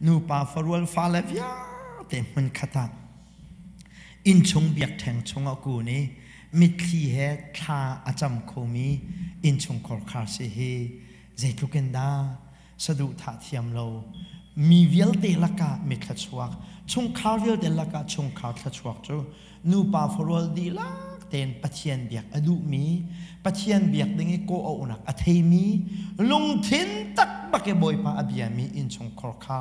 Nupa farual fale vialte hmunkhat ah innchung biakṭheng chungah kun i mitthli he thla a cam khomi innchungkhar khar si hi zeitluk in dah saduhthah thiam lo mi vialte lakah mi thluachuak, chungkhar vialte lakah chungkhar thluachuak cu nupa farual dihlak tein Pathian biak a duhmi, Pathian biak ding i kawh-auhnak a theimi, lungthin tak bak i Bawipa a biami innchungkhar kha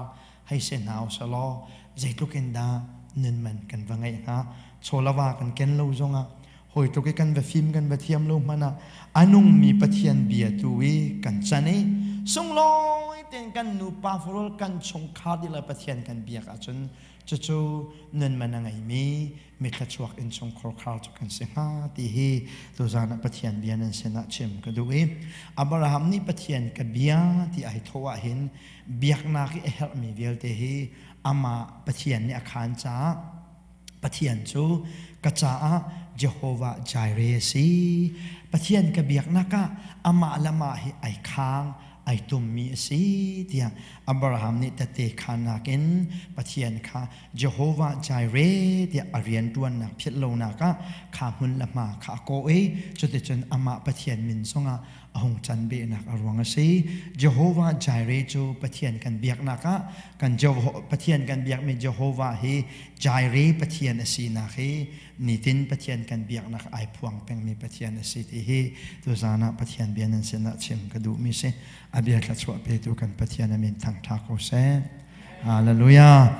hei si hna usih law zeitluk in dah nun man kan va ngeih hnga. Chawlava kan ken lo zongah hawi tluk i kan va fim kan va thiam lo hmanh ah a nungmi Pathian bia tu i kan can i sunglawi tein kan nupa farul kan chungkhar dihlak Pathian kan biak ahcun cucu nun man a ngeimi mithluachuak innchungkhar khar cu kan si hnga ti hi tuzan ah Pathian bia nan sinah chim ka duh i Abraham nih Pathian ka bia ti ai thawh ahhin biaknak i a herhmi vialte hi amah Pathian nih a khaan caah Pathian cu ka caah Jehovah Jireh a si. Pathian ka biaknak ah amah le amah hi ai khang, ai tummi a si tiah Abraham nih tehte khaannak in Pathian kha Jehovah Jireh tiah a rianṭuannak philh lonak ah kha hmun le hma kha a kawh i cuticun amah Pathian min zongah a hung can behnak a ruang a si. Jehovah Jireh cu Pathian kan biaknak ah kan Pathian kan biakmi Jehovah hi Jireh Pathian a sinak hi nitin Pathian kan biaknak ai phuang pengmi Pathian a si ti hi tuzan ah Pathian bia nan sinah chim ka duhmi si. A bia thluachuah petu kan Pathian a min thangṭha ko seh. Hallelujah.